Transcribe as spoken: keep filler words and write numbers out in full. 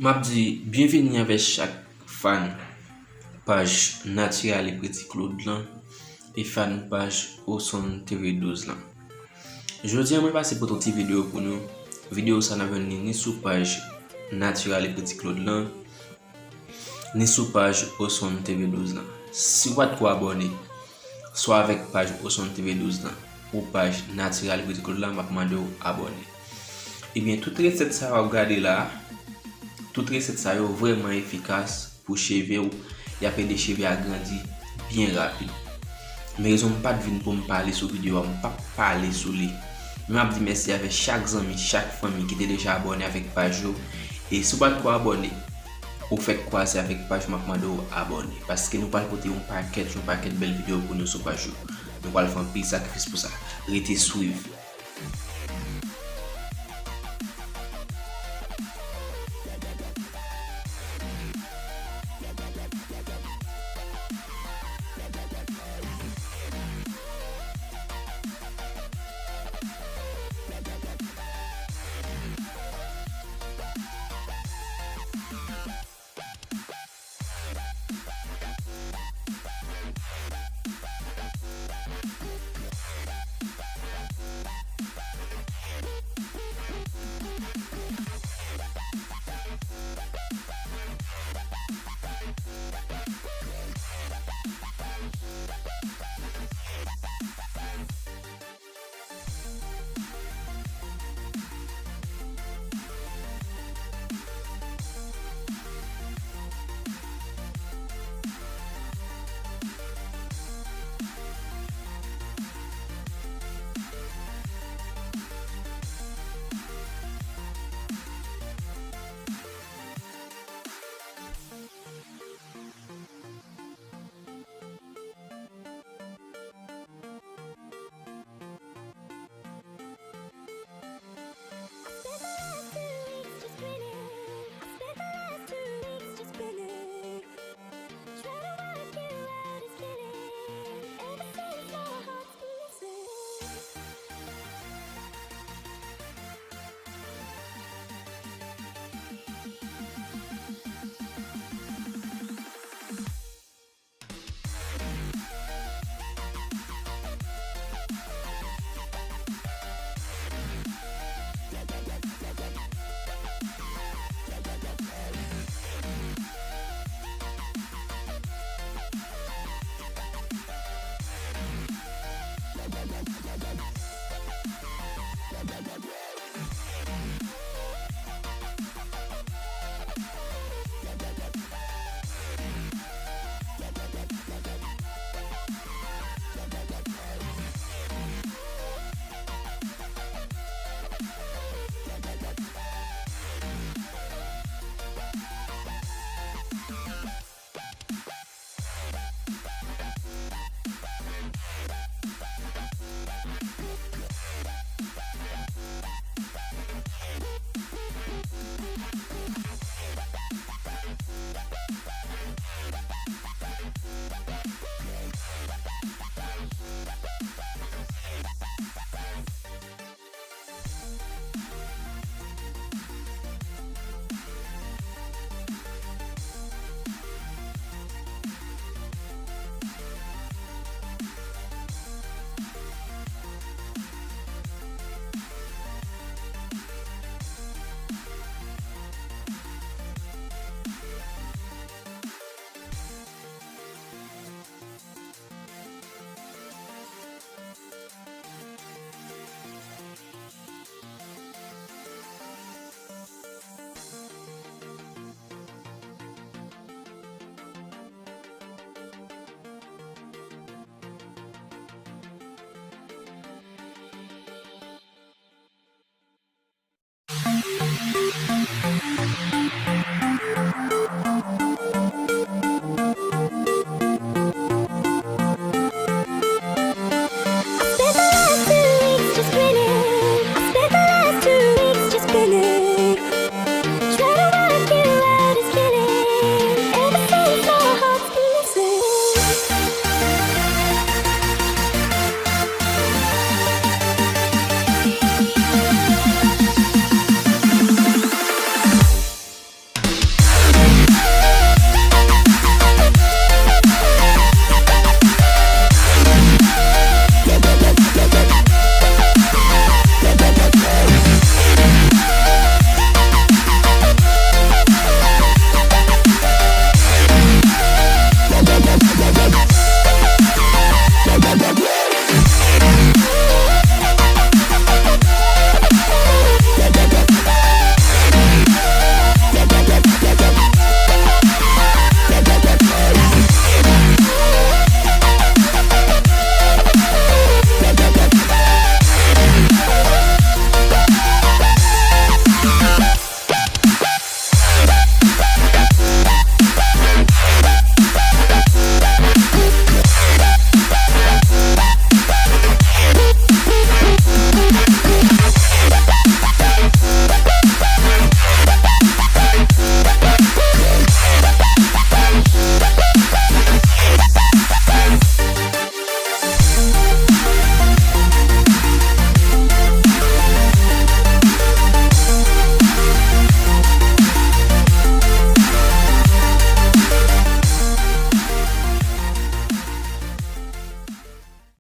M ap di byenveni avèk chak fan paj Naturally Pretty Claude lan e fan paj Oson T V douz lan. Jodi a mwen pase pote yon ti videyo pou nou. Videyo sa n ap jwenn li ni sou paj Naturally Pretty Claude lan, ni sou paj Oson T V douz lan. Si w pa t ko abòne, swa avèk paj Oson T V douz lan ou paj Naturally Pretty Claude lan, m ap mande w abòne. Ebyen, tout resèt sa w ap gade la, tout resèt sa yo vrèman efikas pou cheve w, y ap ede cheve a grandi byen rapid. Men rezon m pa t vin pou m pale sou videyo a, m p ap pale sou li. Men m ap di mèsi avèk chak zanmi, chak fanmi ki te deja abòne avèk paj yo. E si w pa t ko abòne, ou fèk kwaze avèk paj, m ap mande w abòne. Paske nou pral pote yon pakèt, yon pakèt bèl videyo pou nou sou paj yo. Nou pral fè anpil sakrifis pou sa. Rete swiv.